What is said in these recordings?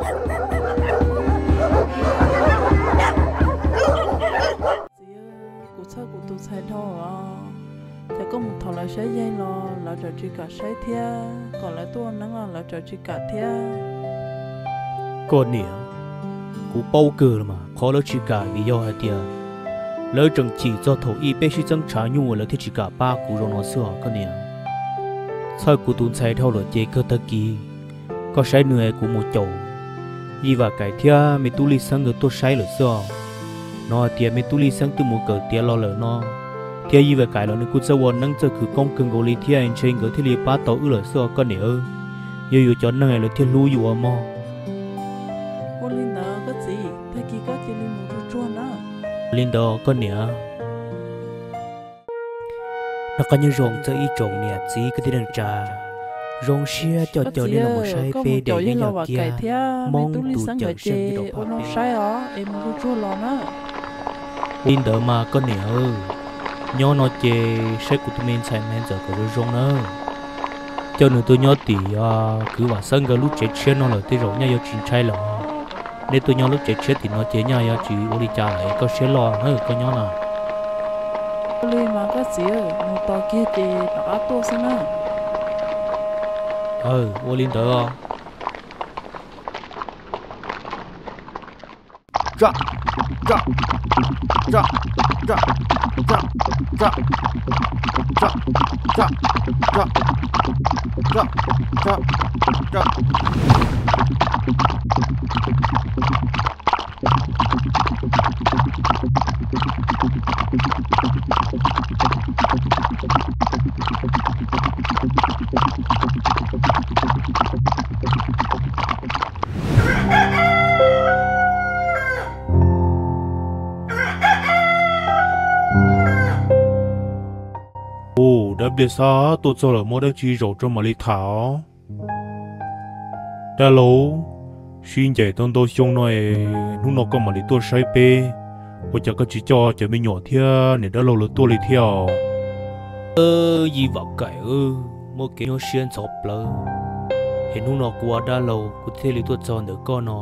Txiv, kuv txhawj kuv tus ntxhais dhau os. Ces koj mus thov lawv saib yeej los lawv tseem tsis kam saib thiab, kom lawv tuaj ua neeb los lawv tseem tsis kam thiab. Koj niam, kuv paub kawg los mas qhov lawv tsis kam vim yog hais tias lawv tseem chim txog thaum ub peb sib txeeb tshav nyuj uas lawv thiaj tsis kam pab kuv zoo no xwb os koj niam. Txhawj kuv tus ntxhais dhau lawm ces kawg tag kis koj saib nws es kuv mus caum Yij Vam Kais thiab me tub Lij Xeeb nkawd tuaj saib lawm xwb os. Hnov hais tias me tub Lij Xeeb twb mus kawm tiav los lawm no, thiab Yij Vam Kais los nws kuj txawj ua neeb txawj khwv koob kawg nkaus li thiab, ntshe nkawd thiaj li pab tau wb lawm xwb os koj niam. Yog yuav cov neeg lawv thiaj hlub yus ua mog. Ua li ntawd koj txiv, tag kis koj cia li mus tsuag tsuag na. Li ntawd koj niam. Noj qab nyob zoo txog ib tsoom niam txiv kwv tij neej tsa, zoo siab coj caw nej los saib peb daim yeeb yog kiag Hmoob tus cawm seej rau pab peb. Ua li ntawd mas koj niam, nyob no ces saib kuv tus me ntxhais Maiv Ntxawm kom zoo zoo na. Coj nws tuaj nyob tim kwv Vam Xeeb nkawd lub tsev tshiab no lawm tej zaum nyaj yuav tsis ntshai lawm. Nej tuaj nyob lub tsev tshiab tim no ces nyaj yuav tsis ua li cas lawm, koj siab loj na koj nyob na. Ua li mas koj txiv, mus tos kiag ces rov qab tuaj xwb na. Ua li ntawd. Ub, dab Npliaj Xab tuaj txog lawm, muaj dab tsi zaum rau mam li tham os. Dab laug, sib ncaim tau ntau xyoo no es hnub no koj mam li tuaj saib peb, ua cas koj tsis coj cov me nyuam thiab niam dab laug lawv tuaj li thiab os? Yij Vam Kaim, muaj kev nyuaj siab ntxhov plawv, es hnub no kuv ua dab laug kuv thiaj li tuaj txog ntawm koj no.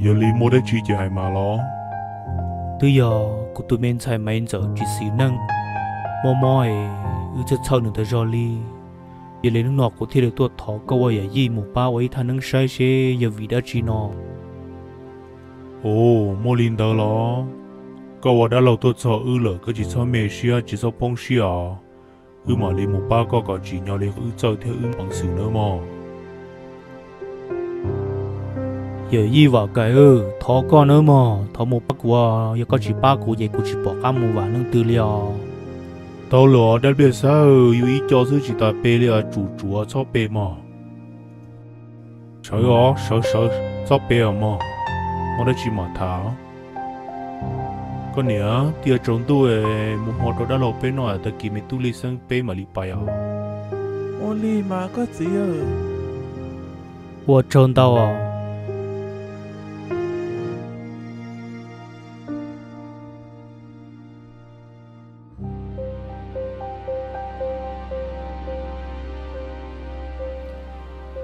Yog li muaj dab tsi ces hais mas los. Twb yog kuv tus me ntxhais Maiv Ntxawm tsis xis neej, mob mob es wb txhawj txhawj nws tag zog li. Yog li hnub no kuv thiaj li tuaj thov koj ua yawm yij mus pab ua ib thaj neeb saib seb yog vim dab tsi no. Ov, muaj li ntawd los? Koj ua dab laug tuaj txog wb lawm koj tsis txhob me siab tsis txhob poob siab os. Wb mam li mus pab koj kom tsim nyog li wb txawj thiab wb peev xwm nawb mog. Yawm yij Vam Kaim, thov koj nawb mog, thov mus pab kuv, yog koj tsis pab kuv ces kuv tsis pom qab mus vam leej twg li os. Tau lawm os dab Npliaj Xab, yus ib co xwb tsis tas pe li os, tsum tsuav txhob pe mog. Sawv os, sawv sawv, txhob pe os mog, muaj dab tsi mam tham. Koj niam, twb yuav tsaus ntuj, mus hmo rau dab laug peb noj, tag kis me tub Lij Xeeb peb mam li pais os. Ua li mas koj txiv. Ua tsaug ntau os.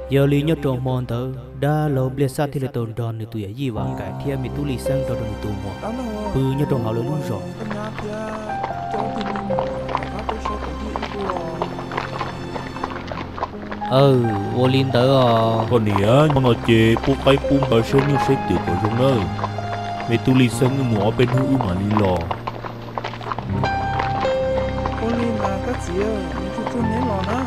Yog li nyob rau hmo ntawd dab laug Npliaj Xab thiaj li tau nrog nws tus yawm yij Vam Kaim thiab me tub Lij Xeeb nrog rau nws tus muam pw nyob rau hauv lawv lub zos. Aw, ua li ntawd os. Koj niam, hmo no ces pub qaib pub npawg saib nyuj saib twm kom zoo nawb. Me tub Lij Xeeb wb mus ob peb hnub wb mam li los. Ua li mas koj txiv, nws tsuag tsuag neb los na.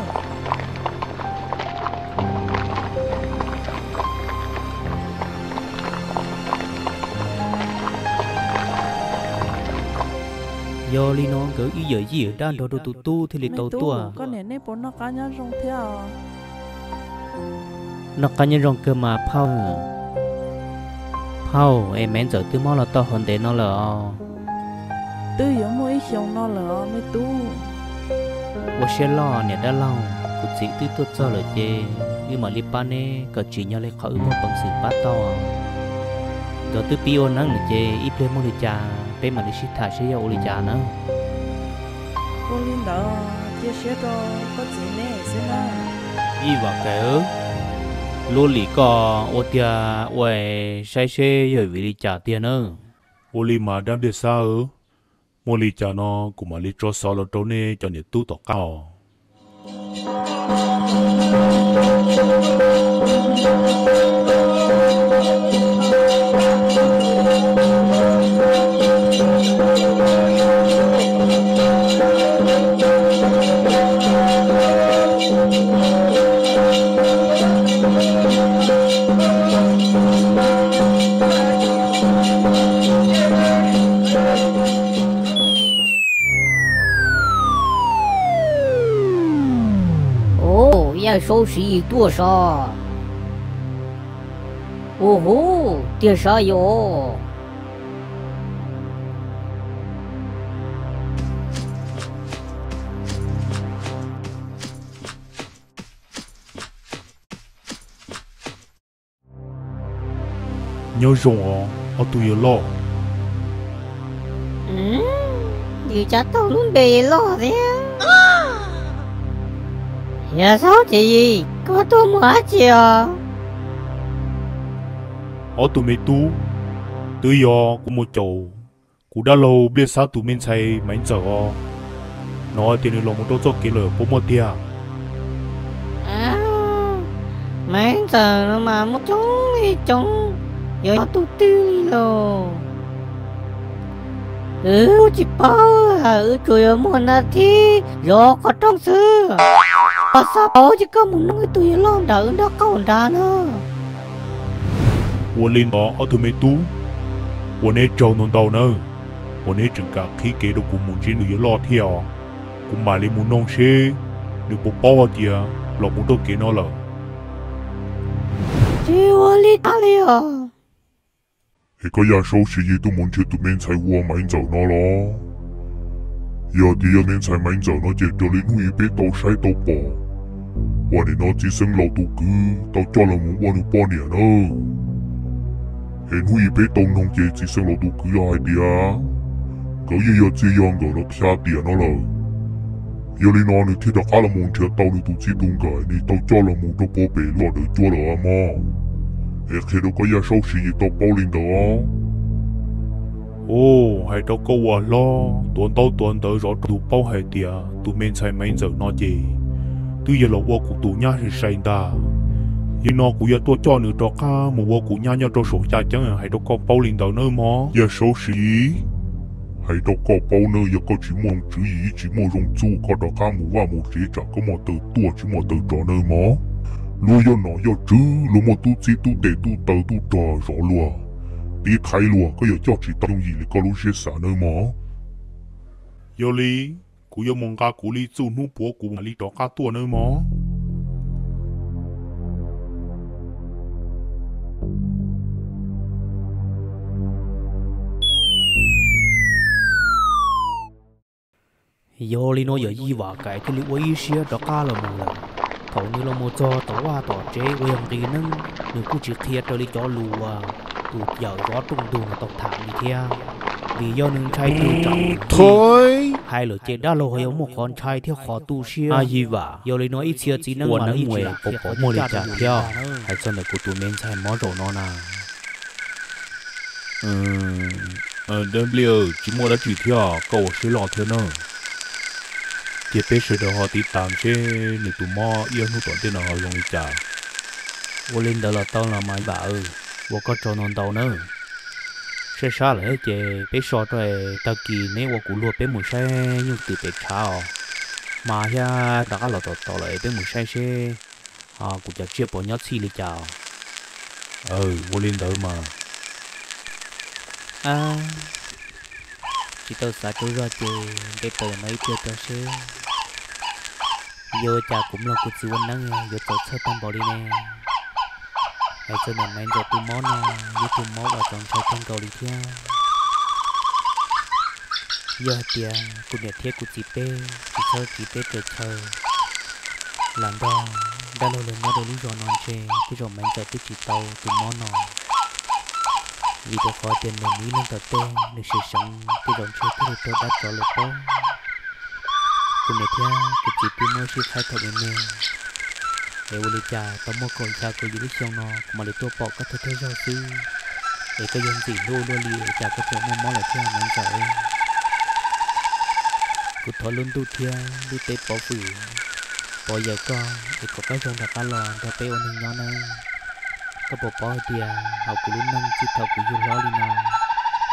Yog li no nkawd ib yawm yij dab nrog rau tus tub thiaj li tau tuaj. Koj niam, nej puas noj qab nyob zoo thiab os? Noj qab nyob zoo kawg mas phauj. Phauj, es Maiv Ntxawm twb mob los tau hov ntev no lawm os? Twb yuav muaj ib xyoos no lawm os me tub. Ua siab loj niam dab laug, kuv txiv twb tuaj txog lawm ces wb mam li pab neb kom tsim nyog li qhov wb muaj peev xwm pab tau. Nkawd twb pib ua neeb lawm ces ib pliag muaj li cas peb mam li sib tham seb yog ua li cas nawb. Ua li ntawd cia siab rau koj txiv neb xwb na. Yij Vam Kaim, Lub lim koj ua tiag ua es saib seb yog vim li cas tiag nawb. Ua li mas dab Npliaj Xab, muaj li cas no kuv mam li tso xov los rau nej cov niam tub tom qab os. Au, Yaj Saub Siv Yis tuaj sav. Au hu, tiag sav yog. Nyob zoo os ob tug yawg loj. Yus cav tau lub npe loj thiab. Yaj Saub Siv Yis, koj tuaj mus dab tsi os? Ob tug me tub, twb yog kuv mus caum kuv dab laug Npliaj Xab tus me ntxhais Maiv Ntxawm os, hnov tias nws los mus rau txoj kev lawm puas muaj tiag? Maiv Ntxawm no mas muaj coob li coob, yuav yog tus twg li lauj? Wb tsis paub, wb tsuas yog muaj nab thib zov qhov rooj xwb. Koj xav paub ces koj mus nug ib tug yawg loj nram wb nraub qaum nrad na. Ua li ntawd ob tug me tub, ua neb tsaug ntau ntau nawb, uas neb tseem kam qhib kev rau kuv mus ntsib nws yawg loj thiab os. Kuv mam li mus noog seb nws puas paub hais tias los mus rau kev no lawm. Tsis ua li cas li os. Es koj Yaj Saub Siv Yis tuaj mus nrhiav tus me ntxhais ua Maiv Ntxawm no los? Yog tias yog me ntxhais Maiv Ntxawm no ces raws li hnub ib peb tau saib tau pom, uas nim no txiv xeev laus tus kwv tau coj los mus ua nws poj niam nawb. Es hnub ib peb tau noog ces txiv xeev laus tus kwv yog hais tias nkawd yeej yog txiv yog nkawm los xya tiam no lawm. Yog li no nws thiaj rov qab los mus nrhiav tau nws tus txij tus nkawm, nws tau coj los mus rau puag pem lub dawm cua lawm mog. Es qhia rau koj Yaj Saub Siv Yis tau paub li ntawd. Ub, hais rau koj ua hlob tuav ntaub tuav ntawv zov rau tus paub hais tias tus me ntxhais Maiv Ntxawm no ces twb yog los ua kuv tus nyab sai sai ntag. Yog li no kuv yuav tuaj coj nws rov qab mus ua kuv nyab nyob rau saum xya ceeb, hais rau koj paub li ntawd nawb mog Yaj Saub Siv Yis. Hais rau koj paub nawb, yog koj tsis muaj zoo tswv yim, tsis muaj zoo txuj, koj rov qab mus vaj mus tsev tsam koj muaj taw tuaj tsis muaj taw rov nawb mog. Luag yog nom yog tswv, luag muaj tub txib tub tes tub taw tub rog zov luag, tiv thaiv luag, koj yuav coj tsis tau yooj yim li koj lub siab xav nawb mog. Yog li, kuv yuav mus nqa kuv li txuj hnub puav kuv mam li rov qab tuaj nawb mog. Yog li no yawm yij Vam Kais thiaj li ua ib siab rov qab los mus lawm. Thaum nws los mus txog tom vaj tom tsev uas yog nqis neeb, nws kuj tsis qhia raws li cov lus uas tus yawm zov rooj ntug no tau tham li thiab, vim yog nws ntshai tus tsam hais lawm ces dab laug ho yuav muaj qhov ntshai thiab qhov tu siab. Yij Vam, yog li no ib txhia txiv neeb ua neeb mus pom pom muaj li cas thiab? Hais txog ntawm kuv tus me ntxhais mov zaum no na. Dab Npliaj, tsis muaj dab tsi thiab, koj ua siab loj thiab na. Cia peb sawv daws ho tiv tas seb nws tus mob ib ob hnub tom ntej no ho zoo li cas. Ua li ntawd los tau los mas Vam, ua koj tsaug ntau ntau nawb. Saib sab lawm thiab ces peb so rau, tag kis neb ua kuv luag peb mus saib nyuj twm pem tshav os. Hma thiab rov qab los tom tod lawm es peb mus saib seb kuv cov tsiaj puas nyob txhij li cas. Ua li ntawd mas. Tsis tau xav tsaug zog ces nte taws no ib pliag tso seb yuav ua cas kuv mloog kuv txiv ua neeb yuav txaus txhawj tag npaum li ne. Hais txog ntawm Maiv Ntxawm tus mob no, yog tus mob uas txaus ntshai kawg nkaus li thiab. Yog hais tias kuv niam thiab kuv txiv peb tsis txhob tsiv teb rawm chaw los nrog dab laug lawv nyob rau lub zos no ntshe tej zaum Maiv Ntxawm twb tsis tau tus mob no, vim rau qhov tias nws mus ib leeg tom tej, nws seev seev tej zaum ntshe thiaj li raug dab tsov lawm pob. Kuv niam thiab kuv txiv twb muab sib qhaib thaum me me, Es ua li cas tau muaj kaum xya kaum yim lub xyoo no kuv mam li tuaj pom koj thawj thawj zaug xwb, es koj yuav ntxim hlub luaj li es cas koj tseem muaj mob lawm thiab Maiv Ntxawm? Kuv thov lub ntuj thiab lub teb pov hwm, pov yawm koj es kom koj zoo rov qab los nrog peb ua neeg nyob nawb. Koj puas paub hais tias hauv kuv lub neej txij thaum kuv yug hlob li no,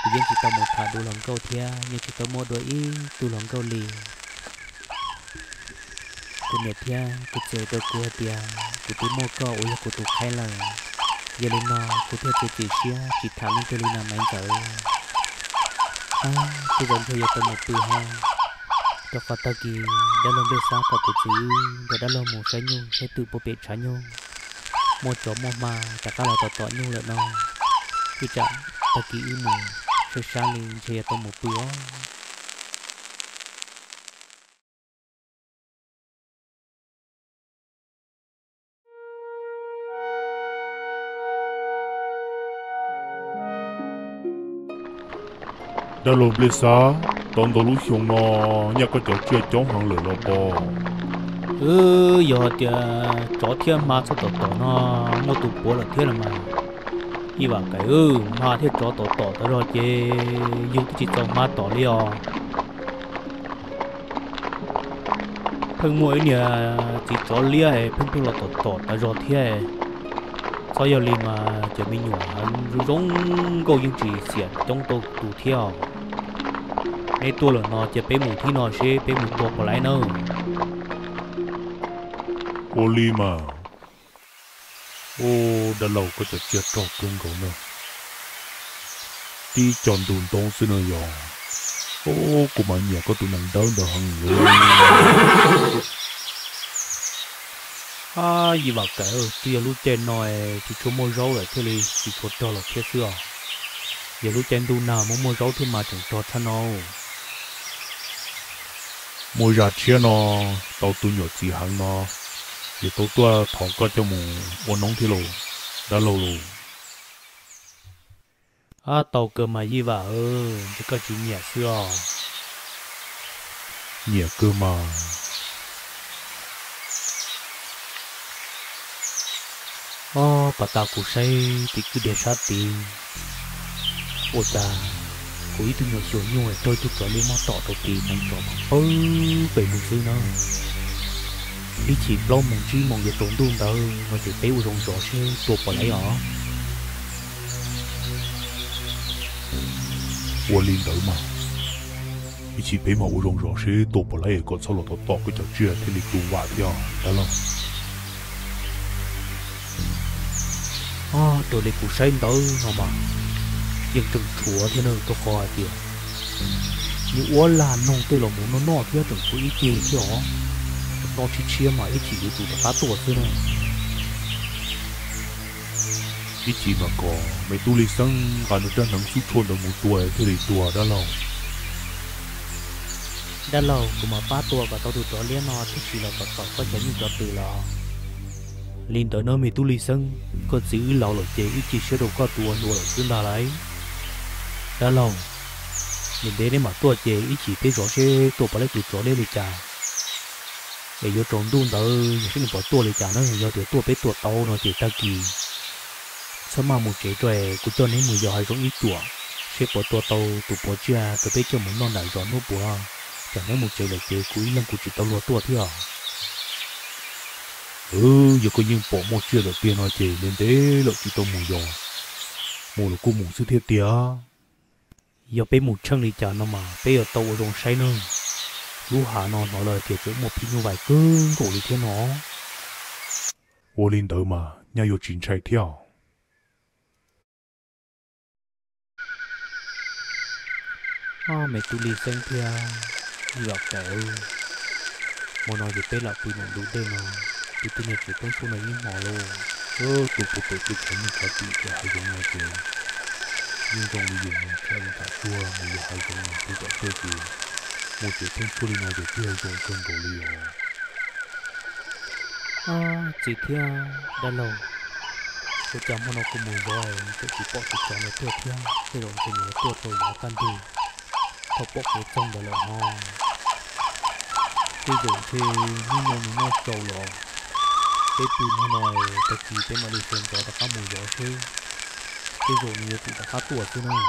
kuv yeej tsis tau mus tham dua hluas nkauj thiab yeej tsis tau muaj dua ib tug hluas nkauj li. Kuv niam thiab kuv txiv hais rau kuv hais tias kuv twb muaj koj uas yog kuv tus qhaib lawm, yog li no kuv thiaj txiav txim siab tsis tham leej twg li na Maiv Ntxawm. Ab, tej zaum ntshe yuav tau mus pw hos, rau qhov tag kis dab laug Nplej Xab kom kuv txiv wb nrog dab laug mus saib nyuj saib twm puag pem tshav nyuj, muaj tsov muaj hma rov qab los tom tom nyuj lawm no, ib tsam tag kis wb mus saib sab li ntshe yuav tau mus pw os. Dab laug Nplej Xab, tau ntau lub xyoo no nyaj koj cov tsiaj coob heev lawm los pog? Wb, yog hais tias tsov thiab hma txhob tom tom no muaj tus puav lawm thiab los mas, ib vam kaim, wb, hma thiab tsov tom tom tas zog ces yus twb tsis txaus hma tom li os. Pheej muaj ib niag txiv tsov liab es pheej pheej los tom tom tas zog thiab. Txhob yog li mas cov me nyuam heev zoo zoo nkauj yeej tsis xiam coob tau tus thiab os. Neb tuaj lawm no ces peb mus thib no seb peb mus tua puas laib nawb. Ua li mas. Ub, dab laug koj cov tsiaj rog kawg nkaus na. Tib co ntug ntoo xwb no yog. Ub, kuv mas nyiam koj tus nees dawb ntawd heev li. Ab, ib vam kaim, twb yog lub caij no es tsis tshua muaj zaub lawm thiaj li tsis tshua rog los thiab xwb os. Yog lub caij ntuj nag muaj muaj zaub thiab mas tseem rog tshaj no. Muaj zaj tshiab no, tau tus nyuam txiv heev no, yuav tau tuaj thov koj coj mus ua noob thiab lauj, dab laug lauj. Ab, tau kawg mas Yij Vam, ntshe koj tsis nyiam xwb os. Nyiam kawg mas. Ob, pas tas kuv saib tim kwj deg sab tid, ua cas kuv ib tug nyuam xyuas nyuj raug ib tug tsov liab muab tom rau tim teev tsov pawg pem lug xwb na. Ib chim plaub moos tsib moos yuav tsaus ntuj ntawd no ces peb ua zoo zov seb tua puas laib os. Ua li ntawd mas, ib chim peb mam ua zoo zov seb tua puas laib kom txhob los tom tom koj cov tsiaj thiaj li tu vam thiab dab laug. Raws li kuv saib ntawd no mas yeej tseem tshuav thiab na, rau qhov hais tias nws ua lag noog tej los mus noj noj thiab tseem tshuav ib ceg thiab os. Tseem noj tshiab tshiab mas ib chim yuav tsum rov qab tuaj xwb na. Ib chim mas kom me tub Li Xeeb nqa nws rab hneev xub tshuaj ntawd mus tua thiaj li tuag dab laug. Dab laug, kuv mam pab tua kom tau tus tsov liab no thiaj tsis los tom tom koj cov nyuj cov twm los. Li ntawd na me tub Li Xeeb, koj txiv wb laus lawm ces wb cia siab rau koj tus ua hluas lawm xwb ntag lauj. Dab laug, ntev ntev neb mam tuaj ces ib chim peb zov seb tua puas laib tus tsov liab li cas. Es yuav tsaus ntuj ntawd yog seb nws puas tuaj li cas na, yog tias tuaj peb tua tau no ces tag kis txhob maj mus tsev tso es kuv coj neb mus yos hav zoov ib cuam, seb puas tua tau tus puav tsiaj rau peb coj mus noj nram zos hnub puav. Tsam neb mus tsev lawm ces kuv ib leeg kuv tsis tau luag tuaj thiab. Yog koj yeej pom muaj tsiaj lawm tiag no ces ntev ntev lawm tsis tau mus yos, mus los kuj mus xwb thiab tiag. Yog peb mus tsheej li cas no mas peb yuav tau ua zoo saib nawb. Lub hav no hnov lawv tias tseem muaj phim nyuj vais kawg nkaus li thiab no. Ua li ntawd mas nyaj yuav tsis ntshai thiab. Ob, me tub Li Xeeb thiab Yij Vam Kaim, hmo no ces peb lam pw nram ntug dej no, pw tej niag tsev pheeb suab no ib hmos lauj. Tuaj pw pem tej tshav nyuj tshav twm pem hav zoov no ces yeej zoo li yus mus tsham nram tsuag mus yos hav zoov mus pw tom tej ces mus tsev pheeb suab li no ces twb yog zoo kawg nkaus li os. Txiv thiab dab laug, ua cas hmo no kuv mus zov es tseem tsis pom tus tsov no tuaj thiab, tej zaum ntshe nws tuaj rau yav kaj ntug thaum pom kev txog ntawd lawm ho. Tej zaum ntshe hnub no nws noj tsau los. peb pw hmo no, tag kis peb mam li sawv ntxov rov qab mus zov seb, tej zaum nws yuav tsum rov qab tuaj xwb na.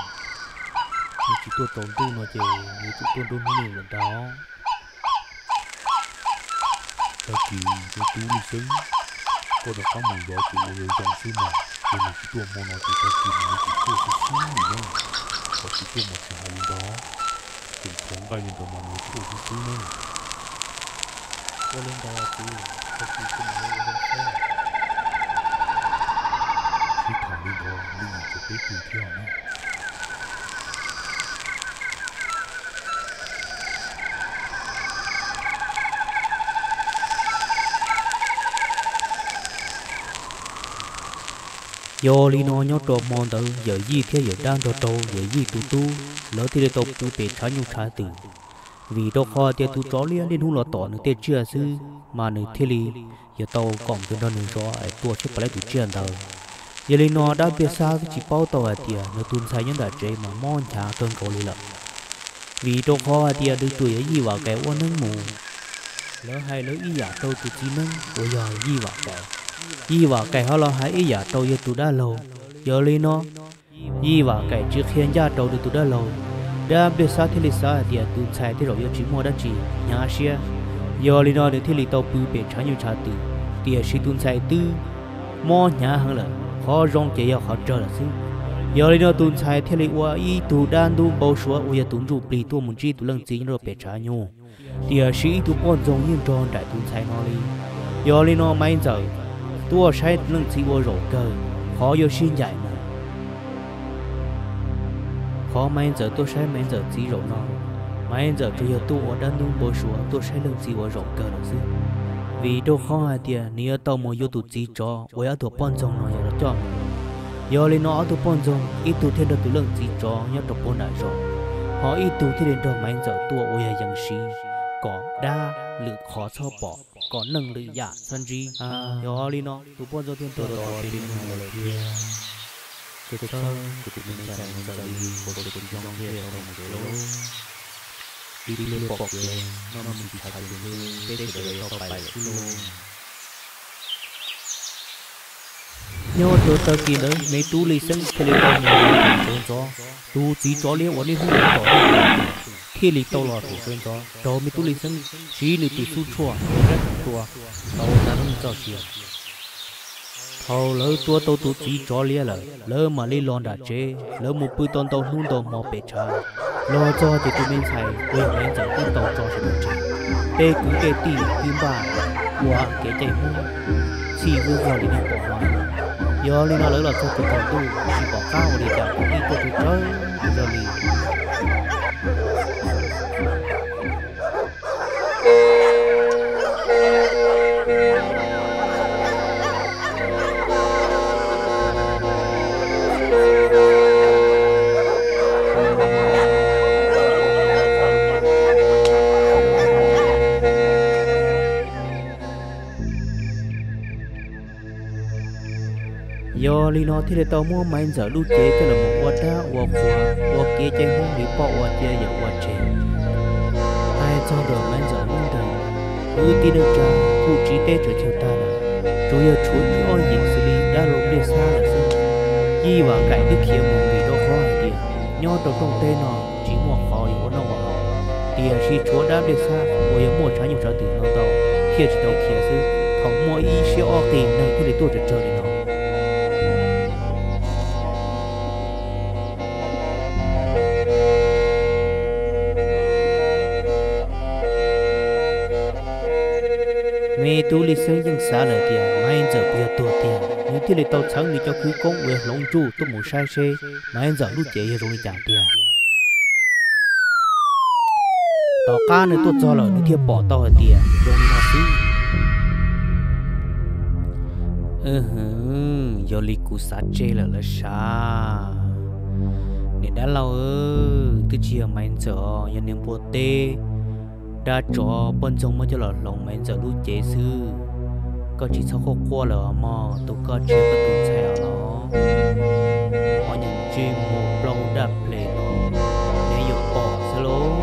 Nws tsis tuaj tsaus ntuj no ces yuav tsum tuaj nruab hnub no lawm ntag. Tag kis me tub Lij Xeeb, koj rov qab mus zov ces ua zoo zoo xwb mas, ces nws tsis tuaj hmo no ces tag kis nws yuav tsum tuaj xwb xwb li na. Qhov tsis tuaj mas tsis hais li ntawd, tseem tshuav nqaij li ntawd mas nws yuav tsum tuaj xwb xwb na. Ua li ntawd txiv, tag kis kuv mam li ua zoo xwb. Sib tham li ntawd Lij Yim tseem peb pw thiab na. Yog li no nyob rau hmo ntawd yawm yij thiab yawm dab nrog rau yawm yij tus tub lawv thiaj li tau pw pem tshav nyuj tshav twm, vim rau qhov tias tus tsov liab niaj hnub los tom nws tej tsiaj xwb mas nws thiaj li yuav tau koom kiag nrog nws zov es tua seb puas laib tus tsiaj ntawd. Yog li no dab Npliaj Xab twb tsis paub tau hais tias nws tus ntxhais nyob nram tsev mas mob hnyav kawg nkaus li lawm, vim rau qhov hais tias nws raug yawm yij Vam Kaim ua neeb mus. Lawv hais lawv ib yam rau tus txiv neeb uas yog yij Vam Kaim, yij Vam Kaim ho los hais ib yam rau yawg tus dab laug. Yog li no yij Vam Kaim tsis qhia ncaj rau nws tus dab laug, dab Npliaj Xab thiaj li xav hais tias tus ntxhais tej zaum yuav tsis muaj dab tsi hnyav siab. Yog li no nws thiaj li tau pw pem tshav nyuj tshav twm, tiam sis tus ntxhais twb mob hnyav heev lawm, qhov zoo ces yog qhov tsawg lawm xwb. Yog li no tus ntxhais thiaj li ua ib tug dab ntub npau suav uas yog tus ntsuj plig tuaj mus ntsib tus leej txiv nyob rau pem tshav nyuj, tiam sis ib tug poj ntxoog yeej nrog nraim tus ntxhais no li. Yog li no Maiv Ntxawm tuaj saib leej txiv ua zaum kawg, qhov yuav sib ncaim mus. Qhov Maiv Ntxawm tuaj saib Maiv Ntxawm txiv zaum no, Maiv Ntxawm tsuas yog tuaj ua dab ntub npau suav tuaj saib leej txiv ua zaum kawg lawm xwb, vim rau qhov hais tias nws yuav tau mus yuav tus txiv tsov uas yog ob tug poj ntxoog no yog los coj mus. Yog li no ob tug poj ntxoog ib tug thiaj nrog tus leej txiv tsov nyob rau puag nram zos, ho ib tug thiaj li nrog Maiv Ntxawm tuaj uas yog yees siv kom dab lwm qhov txhob pom, kom neeg lwm yam txhob ntsib. Yog li no tus poj ntxoog thiaj nrog tau peb hnub no lawm thiab. Koj txhob kuv tus me ntxhais Maiv Ntxawm li, kuv tsis zoo thiaj tau mus tsev lauj. Tib pliag pom kev noj me ntsis tshav ces ntshe peb sawv daws yuav tau pais lawm xwb lauj. Nyob rau tag kis ntawd me tub Lij Xeeb thiaj li tau mus rau ntxov, tus txiv tsov liab uas niaj hnub los tom thiaj li tau los rau sawv ntxov raug me tub Lij Xeeb siv nws tus xub tshuaj tua tau tag nrho txoj sia. Thaum lawv tua tau tus txiv tsov liab lawm, lawv mam li los nram tsev, lawv mus pw tau ntau hnub ntau hmo pem tshav. Los txog ces tus me ntxhais uas yog Maiv Ntxawm twb tau tso sawv daws tseg, tej kwv tej tij twb npaj ua kev cai Hmoob txhij zuj zog li nej pom no. Yog li no lawv los txog tsaus ntuj tsis pom qab ua li cas, kwv tij tuaj tsawg tsawg zog li. Yog li no thiaj li tau muab Maiv Ntxawm lub cev coj los mus ua dab ua qhua, ua kev cai Hmoob li poj ua cia yawm ua tseg. Hais txog ntawm Maiv Ntxawm lub nroog, kwv tij neej tsa kuj tsiv teb tsaws chaw tag lawm, tsuas yog tshuav ib ob yim xws li dab laug Npliaj Xab lawm xwb. Yij Vam Kaim twb khiav mus vim rau qhov hais tias nyob rau rooj teb no tsis muaj qhov yuav ua noj ua haus, tiam sis tshuav dab Npliaj Xab uas yog muaj tshav nyuj tshav twm no ntau thiaj tsis tau khiav xwb. Thaum muaj ib siab ob qig neeg thiaj li tuaj tsawg tsawg li no. Me tub Lij Xeeb yeej xav lawm tias Maiv Ntxawm puas yog tuag tiag, nws thiaj li tau txheev nws cov khwv koob uas yog hloov ntsuj tuaj mus saib seb Maiv Ntxawm lub cev yog zoo li cas tiag. Tom qab nws tuaj txog lawm nws thiaj pom tau hais tias zoo li no xwb. Yog li kuv xav tseg lawm lauj sav. Niam dab laug, twb tsis yog Maiv Ntxawm os, yog niag npua teb dab tsov poj ntxoog muab coj los hloov Maiv Ntxawm lub cev xwb. Koj tsis txhob quaj quaj lawm os mog, tus koj tsis yog koj tus ntxhais os los. Ho nyeem ntsej muag plaub daj ples no, neb yuav pom xwb lauj.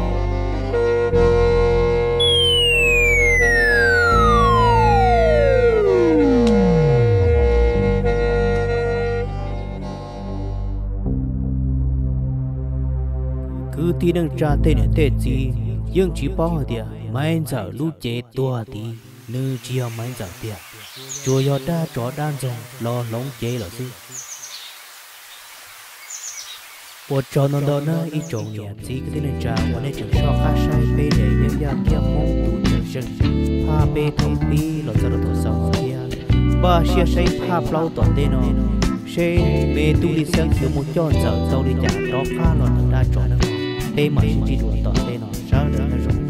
Kwv tij neej tsa tej niam tej txiv yeej tsis paub hais tias Maiv Ntxawm lub cev tuag tid nws tsis yog Maiv Ntxawm tiag, tsuas yog dab tsov dab ntxoog los hloov cev lawm xwb. Ua tsaug ntau ntau nawb ib tsoom niam txiv kwv tij neej tsa uas nej tseem soj qab saib peb daim yeeb yaj thiab hmoob tus tseem zeej phaj peb thaum pib los txog rau thaum xaus thiab. Npaj siab saib phaj plaub tom ntej no, seb me tub Lis Xeeb yuav mus coj Ntxawm tau li cas rov qab los ntawm dab tsov neeg no. Peb mam sib ntsib dua tom ntej no, sawv daws nyob zoo.